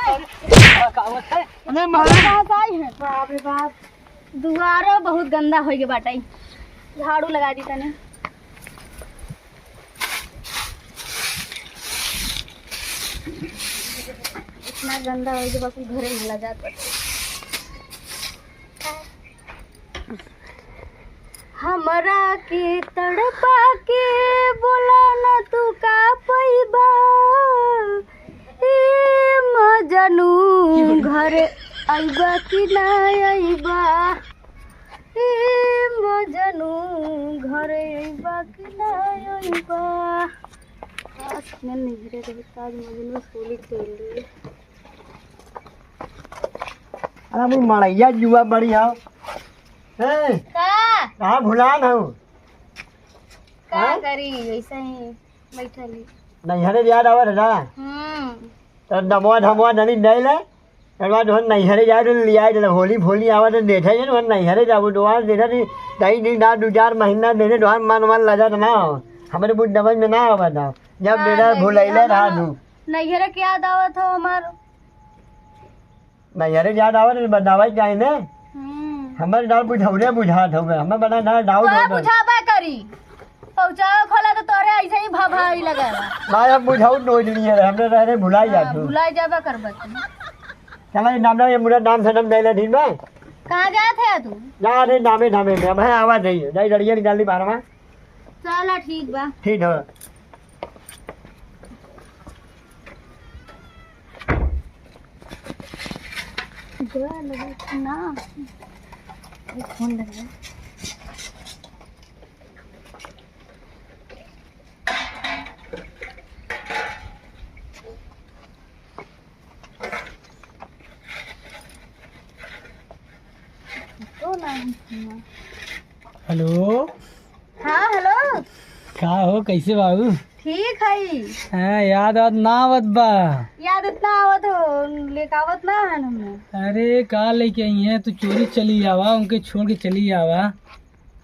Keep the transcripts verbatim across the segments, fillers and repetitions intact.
अरे माई। कहाँ से आई है? बाप रे बाप, दुआरो बहुत गंदा होइ गए बाटे। झाड़ू लगा दी तने। इतना गंदा होइ गए, बस घरे में लगा दे। हमरा के तड़पा के बोला ना तू का पइबा, ए मजनू, घर अइबा कि ना अइबा, ए मजनू, घर अइबा कि ना अइबा। आज मैं नैहरे रही, आज मजनू होली खेल रही। अरे, वो मड़ैया जुआ बड़ी हो। हैं? का? कहाँ भुलान हो? का हाँ? करी, ऐसे ही बैठल ही। नैहरे याद आवत है ना? हम्म। तो नमवा धमवा ननी नहीं ले। एक बार जो नैहरे जाए तो लिया दे, होली फोली आवत है, देखे जे, वो नैहरे जाबो, दुआर देखे नहीं, कहीं नहीं ना, दो चार महीना देखे, दुआर मन मन लगा ना हो। हमरे बुढ़ नमज में ना आवत ना। जब हाँ, बेटा नैहरे भुलैले रहा ना। तू। नैहरे के याद आवत हो हमार। नैहरे याद आवे रे, बतावे जाए ने। हम्म। हमर डाल बुझौरे बुझात हवे, हमें बड़ा ना डाउट का होता। बुझाबे करी? पहुँचावे खोला तो तोरे ऐसे ही भभाई लगे बा। ना, हम बुझाउत नोच लिए रहे, हमरे रहे रे भुलाई हाँ, जात हो। भुलाई जाबे करबे तू। चला, ये नाम ना, ये मुरा नाम से नाम दे ले, ठीक बा? कहाँ जात है तू? जा रे, नामे धामे में, हम है आवाज नहीं है, जाई लड़िया निकाल ली बाहर में। चला, ठीक बा। ठीक है। ना, एक फोन लगा। तो ना। हेलो। हाँ, हेलो। का हो, कैसे बाबू? ठीक है। हाँ, याद आद ना आवत बा? याद इतना आवत हो, लेके आवत ना है हमें। अरे, का लेके आई हैं? तू चोरी चली आवा, उनके छोड़ के चली आवा।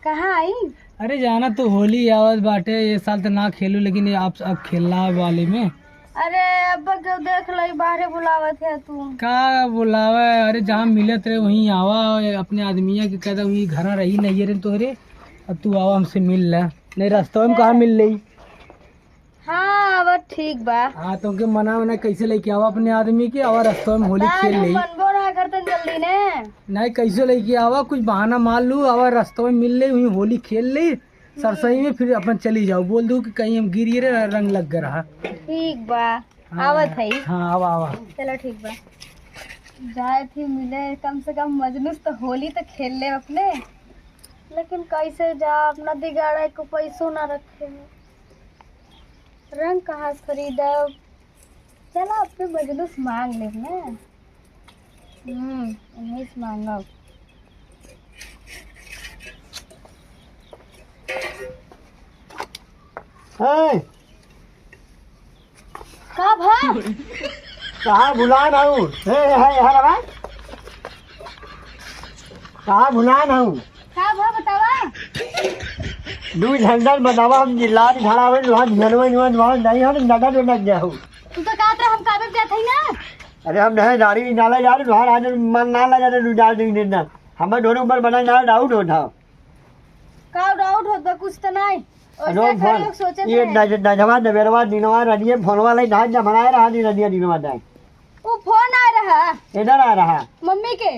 कहाँ आई? अरे, जाना तो होली आवत बाटे, ये साल तो ना खेलू, लेकिन ये आप अब खेलना है वाले में। अरे, अब क्यों देख लो, बाहरे बुलावत है तू। का बुलावा है? अरे, जहाँ मिलत रहे, वहीं आवा, अपने आदमिया के कहता, वहीं घरा रही नहीं रे तोहरे। अब तू आवा, हमसे मिल ला, नहीं रास्ता में कहाँ मिल लेई। हाँ, अब ठीक बा। हाँ, तो उनके मना वना कैसे लेके आवा अपने आदमी के, और रास्ता में होली ता खेल हम लेई। मनबो ना करतन जल्दी ने। नहीं, कैसे लेके आवा, कुछ बहाना मार लू, और रास्ता में मिल ले, वहीं होली खेल ले, सरसई में फिर अपन चली जाओ, बोल दू कि कहीं हम गिर गिरे, रंग लग गया रहा। ठीक बा, हाँ, आवत है। हाँ, आवा, आवा। चलो ठीक बा, जाए थी मिले, कम से कम मजनू से तो होली तो खेल ले अपने, लेकिन कैसे जा, अपना दिगाड़ा को पैसों ना रखे हैं, रंग कहाँ से खरीदब? चला अपने मजनू से मांग ले ना। हम्म, उन्हीं से मांगब। ए! का भा? कहाँ भुलान हूँ? ए, ए, ए, हर आवाज? कहाँ भुलान हूँ? का भा बतावा? दू झंडन बतावा, हम जिल्ला के खड़ा हुए, वहाँ झनवा, झनवा, झनवा, नहीं हो, तो नगद हो, लग गया हो। तू तो कहत रहा, हम काबे जात हई ना। अरे हम नहीं, गाड़ी निकाला यार, वहाँ आज मन ना लगा, तो दू चार दिन, दिन ना। हमें दोनों ऊपर बना ना, डाउट होता। का डाउट होत बा? कुछ तो नहीं। अरे ओइसे फोन, खड़े लोग सोचत ये रहे। नज-, नजवा, नवेरवा, दिनवा, रनिये फोनवा लाई, ना जमनाए रहा, नहीं रनिये दिनवा जाए। वो फोन आ रहा। इधर आ रहा। मम्मी के।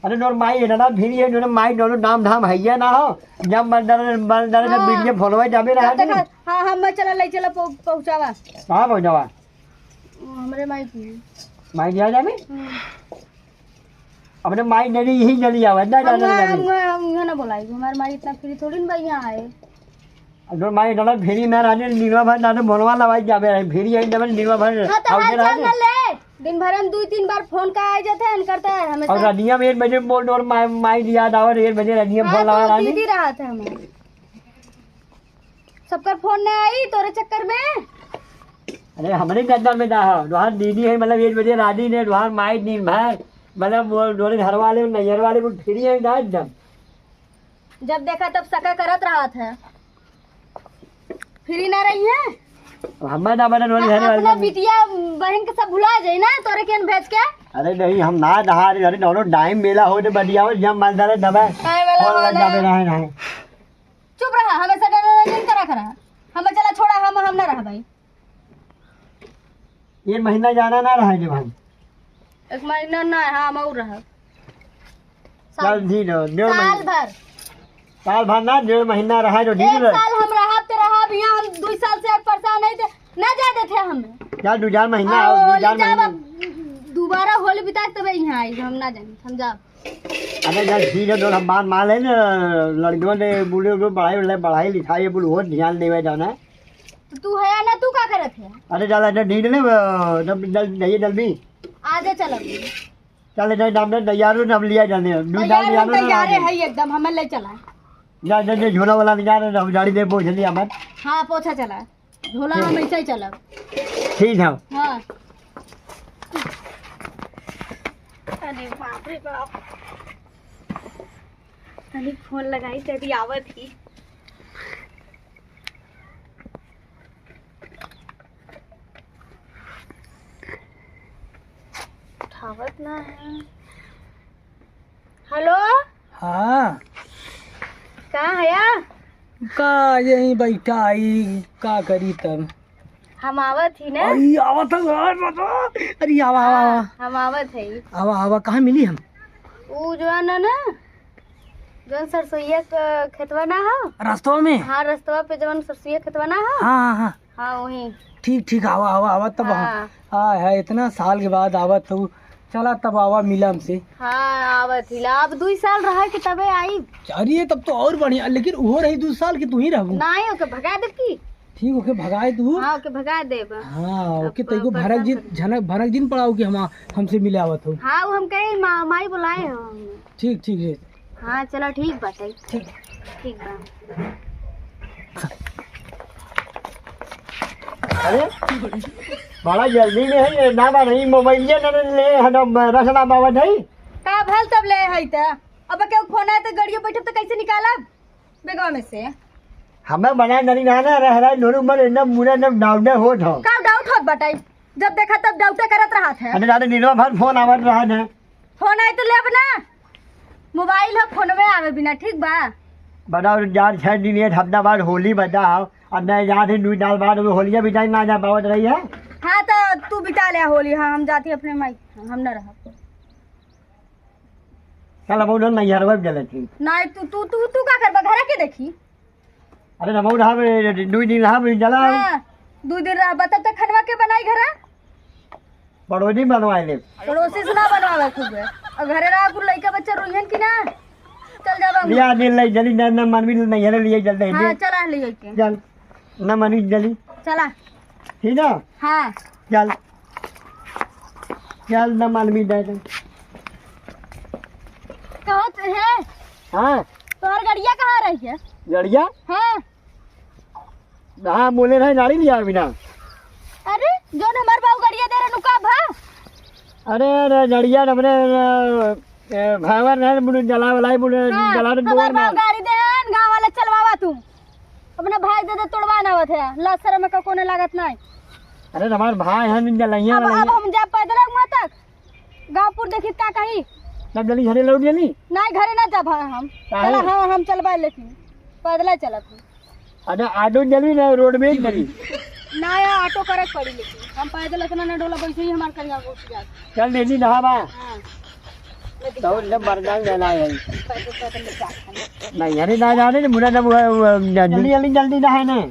अरे नोर माई है ना, फिर ये नोर माई, नोर नाम धाम है ये ना हो। जब मन डरे, मन डरे, जब हाँ। बीच में फोनवा जाबे रहा जब देखा, नहीं। हाँ, हाँ, मैं चला, ले चला, पहुँ-, पहुँचावा। कहाँ पहुँचावा? हमरे माई की। माई दिया जाबे? हम्म। अपने माई डरी यही जल्दी आवा, ना, हम ना, ना, ना, हम, ना। हम यहाँ ना बोलाई, हमारे माई इतना फ्री थोड़ी ना भाई यहाँ आए। अब तो माई डरा फ्री ना रहने, निरवा भर ना तो बोलवा लवाई जाबे रहे, फ्री आई जाबे निरवा भर हाँ, तो आवते हाल चाल रहे। ना ले, दिन भर हम दो तीन बार फोन का आ जाते हैं, करते हैं हमेशा। और रनिया में एक बजे बोल दो, और माई, माई याद आवे, एक बजे रनिया हाँ, फोन लगा तो रहा दीदी रहा था हमें। सबकर फोन ना आई तोरे चक्कर में। अरे, हमरे चक्कर में ना हो। तोहार दीदी है, मतलब, एक बजे राजी ने, तोहार माई दिन भर, मतलब, वो तोरे घर वाले, नैहर वाले, वो फ्री है ना एकदम। जब देखा तब सका करत रहत है। फ्री ना रही है? हमें ना बने रोल घरे अपना वाले। बिटिया बहन के सब भुला जाई ना, तोरे केन भेज के। अरे नहीं, हम ना नहा रहे, अरे दोनों टाइम मेला हो रे बढ़िया हो, जब मन करे तबे। काय वाला और वाला? जाबे रहे, रहे। चुप रहा, हमें से डरे नहीं करा करा। हमें चला छोड़ा, हम, हम ना रह भाई। ये महीना जाना ना रहा है जब हम। एक महीना ना, हाँ, हम और रहब। साल, चल, ठीक है, डेढ़ साल महीना। भर। साल भर ना, डेढ़ महीना रहा जो ठीक एक है। साल हम रहब ते रहब, यहाँ हम दुई साल से परेशान नहीं थे, ना जा देते हमें। चल, दो चार महीना आओ, और दो ले चार जाब, महीना। अब दोबारा होली बिता के तबे यहाँ आई, हम ना जानी, हम जाब। अरे यार, ठीक है, तो हम बात मान ले ना, लड़कियों ने बूढ़े को पढ़ाई, पढ़ाई लिखाई, ये बोल, और ध्यान देवे जाना है। तो तू है या ना, तू का करत है? अरे, ज्यादा डर नहीं ले, जब जल, जाइए जल्दी। आजे चलब। चल, नहीं, नाम नहीं, तैयार हो, हम लिया जाने हैं। दू तैयार डाल हो, लिया ना, तैयार ना, है, एकदम, हमें ले चला। जा, जा, जा, झोला वाला निकाल, हम गाड़ी दे, बोझ लिया मत। हाँ, पोछा चला। झोला हम ऐसे ही चलब। ठीक है। हाँ। अरे बाप रे बाप। तनी फोन लगाई, तभी आवत ही। उठावत ना है। हेलो? हाँ। कहाँ है या? का यहीं बैठा आई, का करी तब? हम आवत ही ना। अरे, आवत है, अरे, बाबा। अरे, आवा, आवा, हाँ, आवा। हम आवत है। आवा, आवा, कहाँ मिली हम? ऊ जो है ना, ना, जौन सरसोईया क खेतवा ना हो? रस्तवा में? हाँ, रस्तवा पे जौन सरसोईया खेतवा ना हो? हाँ, हाँ, हाँ। हाँ, वहीं। ठीक, ठीक, आवा, आवा, आवा, तब हाँ। हाँ, हाँ, इतना साल के बाद आवत हऊ। चला, तब आवा, मिला हमसे। हाँ, आवत ही ला। अब दुई साल रहा के तबे आई। अरे, तब तो और बढ़िया, लेकिन उहो रही दुई साल के तू ही रहबू। नाहीं, ओके भगा देब की? ठीक, ओके भगाए तू। हाँ, ओके भगा देब। हाँ, अब ओके, तैको परेशान भड़क जिन, कर झनक, भड़क जिन पड़ाऊ कि हम, हमसे मिले आवत हो। हाँ, वो हम कहे, मा-, माई बुलाए हो। ठीक, ठीक, ठीक। हाँ, चलो, ठीक बाटे। ठीक। ठीक बा। अरे, बड़ा जल्दी में है, ये ना बा नहीं, मोबाइलिया ना ले, है ना, रसना बाबा नहीं। का भल तब ले है त? अब केहू फोन आए त गड़ियो बैठब त कैसे निकालब? बेगवा में से। हमें बना नरी ना ना रह रहा है, नोरू मर एकदम मुरा एकदम डाउन होत हो। का डाउट होत बाटे? जब देखा तब डाउटे करत रहत है। अरे दादा, दिनवा भर फोन आवत रहत है। फोन आई तो लेब ना। मोबाइल ह, फोनवे आवे बिना, ठीक बा? बताओ यार, छह दिन, एक हफ्ता बाद होली बता हो। अब मैं जात ही, दुई साल बाद वो होलिया बिताई ना जा पावत रही है। हाँ, तो तू बिता ले होली। हाँ, हम जाती अपने माई, हम ना रहब। चल, अब उधर नैहरवा में चले थी। नहीं, तू, तू, तू, तू का करबा? घरे के देखी। अरे, हम उधर दुई दिन रहा, जला। हाँ, दुई दिन रहबा, तब तक खनवा के बनाई घरा? पड़ोसी बनवाए ले। पड़ोसी से ना बनवावे खूब है। और घरे रहा, कुल लइका बच्चा रोइहन की ना। चल जाबा हम। लिया दिन ले, जल्दी ना, ना मानवी नैहरे लिए, जल्दी हाँ, ले। चला लिए के। चल, ना मानवी जल्दी। चला। ठीक ना? हाँ। चल। चल, ना मानवी दे दे। कहत है? हाँ। तोहर गड़िया कहाँ रही है? गड़िया? हाँ। हाँ, बोले रहे, गाड़ी लिया बिना। अरे, जौन हमार बाऊ गड़िया दे रहे, नुका भा? अरे, अरे, गड़िया न अपने, अ, ए, भावर रहे, मुझे जला वाला ही, मुझे हाँ, जला दे, हमार बाऊ गाड़ी दे, गाँव वाला चलवावा तू। अपना भाई दे दे, तोड़वा ना आवत है, लाज शरम का कोनो लागत नहीं। अरे, हमार भाई है, निंजा लइया अब, वाला अब ही। हम जा पैदल हुआ तक, गाँवपुर देखी का कही? तब जल्दी घरे लौट गेली? नहीं, घरे ना जाब हम। काहे? चला, हाँ, हम चलबा लेकिन पैदल चलत हूँ। अरे, ऑटो चली ना, रोड में ही चली। ना, या ऑटो करे के पड़ी, लेकिन हम पैदल इतना ना डोला, वैसे ही हमार करिया घुस जात। चल, दीदी, नहावा। हाँ। तो ले बरदान लेना है। पैदल, पैदल ले जात हन। नहीं, अरे, ना जाने, मुझे ना वो, वो, जल्दी, जल्दी, जल्दी नहाए ना।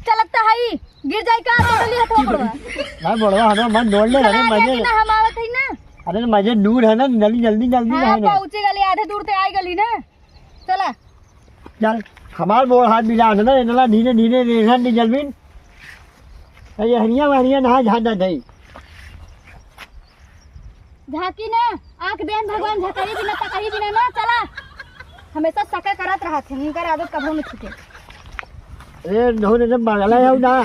चलत तो है ही, गिर जाए का, तोड़ लिया तो बड़वा। ना, बड़वा, हमें मत डोल ले, चला, अरे, मजे। ना, हम आवत है ना। अरे, मजे दूर है ना, जल्दी, जल्दी, जल्दी हाँ, नहाए ना। पहुँचे गली, आधे दूर ते आए गली ना। चला। चल, हमार बोल हाथ मिला से ना, इतना धीरे धीरे रेखा दी जलमीन। ये हरिया वहरिया नहा झाड़ दे। झाँकी ना, आँख देन भगवान झकही बिना तकही बिना ना, चला। हमेशा सके करत रहत है, इनकर आदत कभो न छूटे। ए, नहुने जब बगला है ना,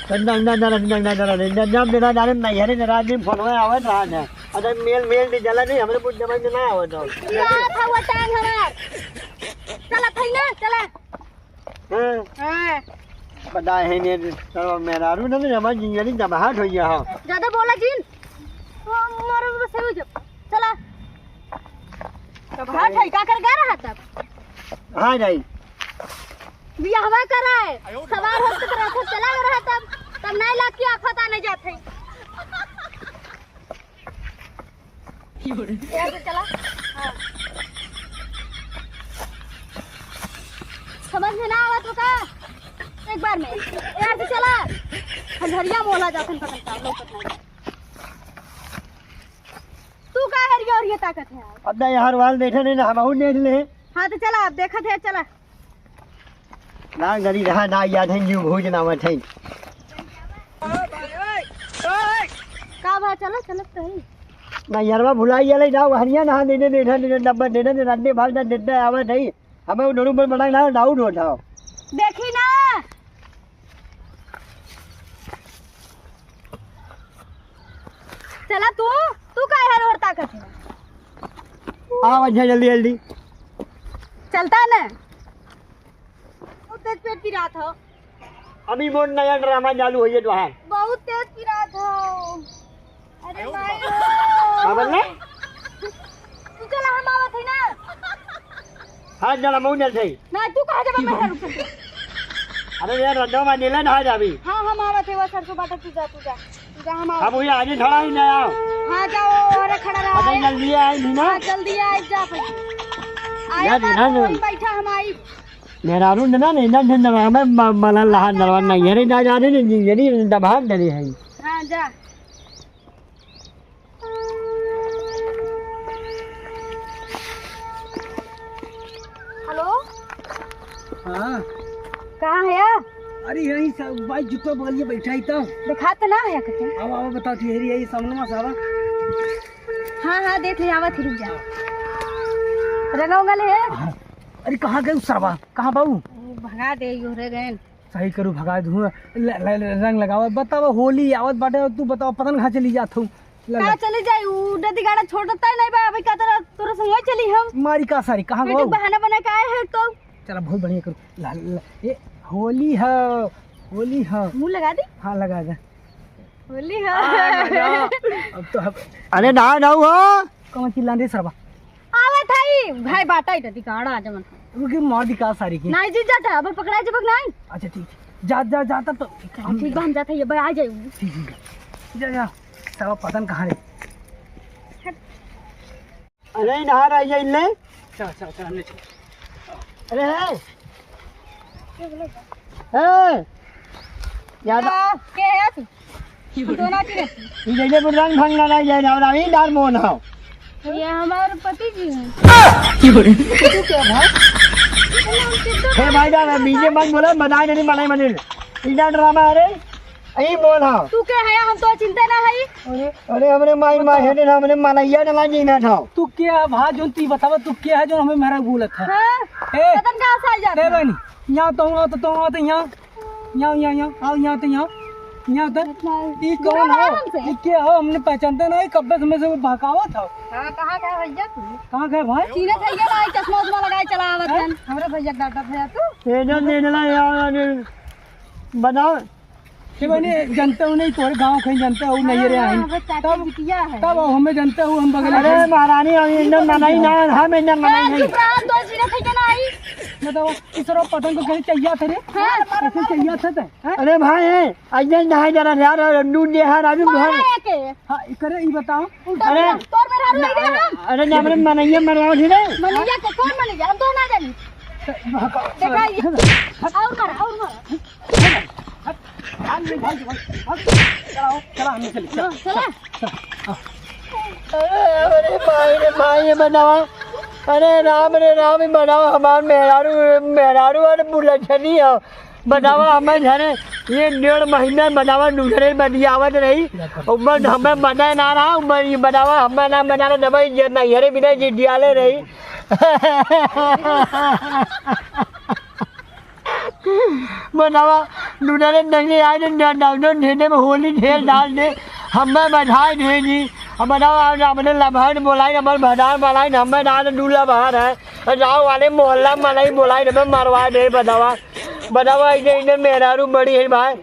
तो ना, ना, ना, ना, ना, ना, ना, ना, ना, ना, मेरा जाने नहीं है रे, मेरा आदमी फोन में आवे रहा है। अरे मेल, मेल नहीं जला नहीं, हमरे बुढ़ जमाई में ना आवे ना। ना था वो टांग हमार। चला, थई ना, चला। हाँ। हाँ। पता है ने, तो मेहरारू ना, ना, हमारी जिंदगी जमाहट हो गया हो। ज्यादा बोला जिन। तो हमारे बस हो जा। चला। तो भाग है, का कर गा रहा तब? हाँ, जाई। बियाहवा करा है। सवार होत तो रहा, चला रहा तब, तब नहीं लाग के आफत आने जात है। यहाँ से चला। हाँ। समझ में ना आवत हो का? एक बार में। यहाँ से चला। खंडहरिया मोहला जातन पकड़ का, लोग पकड़। तू का हरिया और ये ताकत है? अब ना यार, वाल देखे नहीं ना, हमहू देख ले। हाँ, तो चला, अब देखत है, चला। ना गरी रहा, ना याद है, यूं भूज ना मत है। का भा, चला, चलत तो है। ना यारवा भुलाई गेलै, ना हरिया ना देने, देने, देने, नंबर देने, देने, रंडे भाग ना देने आवत है। हमें वो नोरू पर बड़ा ना डाउट होता हो। देखी ना। चला तू, तू काहे हर ओर ताकत है? आओ अच्छा जल्दी जल्दी। चलता ना। बहुत तेज पेट पिरात हो। अभी मोर नया ड्रामा चालू होइए तोहार। बहुत तेज पिरात हो। अरे भाई हो। का बोलले? तू चला, हम आवत है ना। हाँ, चला, मऊ चल जाई। ना, तू कहाँ जाबा, मैं रुक। अरे यार, रंडवा मा नीला नहा जाबी। हाँ, हम आवत है, वो सरसों बाटा, तू जा, तू जा। तू जा, हम आवत। अब वही आगे खड़ा ही ना आओ। हाँ, जाओ, अरे खड़ा रहा अरे है। जल्दी आए भी ना। हाँ, जल्दी आए, जा भाई। आया यार, बात यहाँ तो से वहीं बैठा हम आई। मेहरारू ने ना, नहीं ना, नहीं ना, हमें म-, मला लहा नरवा नहीं है, नहीं ना जाने, नहीं, नहीं, नहीं, नहीं, दबा डरे हैं। हाँ, जा। हेलो। हाँ। कहाँ है? अरे यही सब भाई जुत्ता बगलिए बैठा ही तो। दिखात ना है कते? आवा, आवा, बताओ, यही, यही सामने में से आवा। हाँ, हाँ, देख ले, आवा थी, रुक जा। रंगा उंगा ले है? हाँ। अरे कहाँ गए उ सरवा? कहाँ बाऊ? वो भगा दे, यो रह गए। सही करू, भगा दूँ। ल-, ल-, ल-, रंग लगावा। बतावा, होली आवत बाटे, तू बतावा, पता न कहाँ चली जात हूँ। ल-, कहाँ ल-, चली जाई? उ नदी गाड़ा छोड़ता ही नहीं बा, अभी का तरह तोरे संग चली हम? मारी का सारी, कहाँ बेटी गो? बहाना बना के आए हैं तो। चला, बहुत बढ़िया करू। ल-, ल-, ए, होली है, होली है। मुँह लगा दी? हाँ, लगा दे। होली है। आ, लगा। अब तो हम अरे ना, ना हो। कौन चिल्ला दे सरवा? आवत हई, भाई बाटा ही रहती, काड़ा आ जमन। रुकी, मार दी का सारी की? नहीं जी, जाता है, अब पकड़ा जब नहीं। अच्छा, ठीक। जा, जा, जा, तब तो हम ठीक बा, हम जाता है, ये भाई आ जाए। ठीक, ठीक। जा, जा, साला पता न कहाँ रे। अरे, नहा रहा है, ये ले। चल, चल, चल, हमने चल। अरे, है। ए, याद का? के है तू? हम तो ना चिन्हत। ई जैसे बुढ़ान भंगना नहीं जाए ना, और अभी डार मोहन हो। ये हमारे पति जी हैं। तू क्या भाई? हे भाई, डार, बीजे मत बोला, बनाए नहीं, बनाए मत। ई डार ड्रामा, अरे, ई मोहन हो। तू के है? हम तो चिंता ना है। अरे, अरे, हमरे माई, माई, है ना, हमरे मनैया ना लागी ना था। तू के है भाई, जोन तू बतावा, तू के है, जोन हमें मेहरा बोलत है? हाँ? ए, पता न कहाँ से आ जाता ए है। बहनी, यहाँ तो हूँ, तो, तो, तो यहाँ, यहाँ, यहाँ, यहाँ, आओ यहाँ तो यहाँ, यहाँ तो। अच्छा, ई कौन बोला हो? हमसे? ई के हो? हमने पहचानता ना है, कब्बे समय से वो बहकावत हो। हाँ, कहाँ गए भैया तू? कहाँ गए भाई? सीने से ये भाई चश्मा उश्मा लगाए चला आवत हैं? हन। हमरे भैया का डर है तू? ए, ना, ले, ले, ले, यार, यार, बना। के बने जनते हो नहीं, तोरे गाँव कहीं जनते हो नहीं रे हाँ, आई। बस चाची तब, बिटिया है। तब हमें जनते हो, हम बगल अरे के। महारानी, हम इंदर मनाई ना, हम इंदर मनाई हाँ, नहीं। चुप रहा, दो जीरो थे के ना आई। बताओ, इस तरह पतंग को कहीं चाहिए थे रे? हाँ। कहीं चाहिए थे ते? हैं? अरे भाई, ए, अइजन नहाए जरा यार, और नून दे हार, अभी मारा घर। है के? हाँ, करे, ई बताओ। उल्टा अरे, बोला, तोर मेहरारू नहीं रहे हम। अरे, ना, हमरे मनैया मरवाओ थी रे। मनैया के कौन मनैया? हम तो ना जानी। देखा ये। और मारा, और मारा। हट, हट, हट, भाई, भाई, हट। चला, चला, हमने चली, चला, हाँ, चला। चला, हाँ। अरे, अरे, भाई रे, भाई, ये बनावा। अरे, राम रे, राम, ये बनावा, हमार मेहरारू, मेहरारू, अरे, बुलझनी है। बनावा, हमें झरे, ये डेढ़ महीना बनावा, दूसरे बनियावत रही। उमर हमें मना ना रहा, उमर ये बनावा, हमें ना मना रहा, दबाई ये नहीं, हरे बिना जी डियाले रही। मनावा, दुनिया ने नंगे आए ने ना, ना, ना, ढेने में होली ढेर डाल दे, हमें बधाई दे जी। अब मनावा, आज अपने लम्हा ने बोलाई, हमारे भदार बोलाई, हमें ना, ना, दूल्हा बाहर है। गाँव वाले मोहल्ला में नहीं बोलाई, हमें मरवा दे, बतावा। बतावा, इने, इने मेहरारू बड़ी है भाई।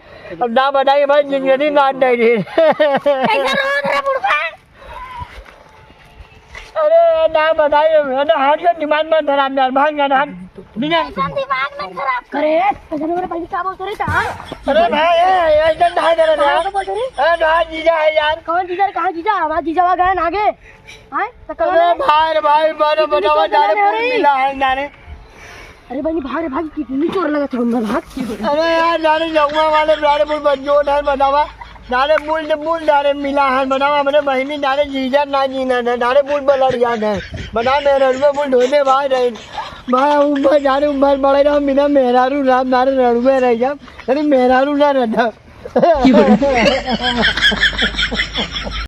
अब ना बताइए भाई, जिंदगी ना नहीं रही। कैसे रो रहा बुढ़वा? अरे ना बताइए, ना हट के दिमाग मत खराब यार, भाग यार, भाग। बिना कैसा दिमाग में खराब करे? अरे मेरे भाई क्या बोल रहे था? अरे भाई, ए, ए, एकदम ढाई दे रहे कहाँ हैं। को बोल रहे? अरे भाई, जीजा है यार। कौन जीजा? कहाँ जीजा? हमारा जीजा वहाँ गए ना आगे। आए? तो कौन अरे है? भाई रे भाई, बड़े कितनी बतावा चोट जाने लगा कौन रे? मिला है जाने। अरे बहनी, भाग रे, भाग, कितनी चोट लगा था उनमें, भाग। अरे यार, जाने जौआ वाले जाने बुल बंजोर है, बतावा। जाने बुल, बुल जाने मिला है, बतावा, हमरे बहनी जाने जीजा ना जीना है, जाने बुल बलड़ जाने। बता, मेरे रड़ुए बुल ढोने भाई रहे। भाई, उम्र जाने उम्र बड़े रहो, बिना मेहरारू राम जाने रड़ुए रह जा। अरे मेहरारू ना रहना।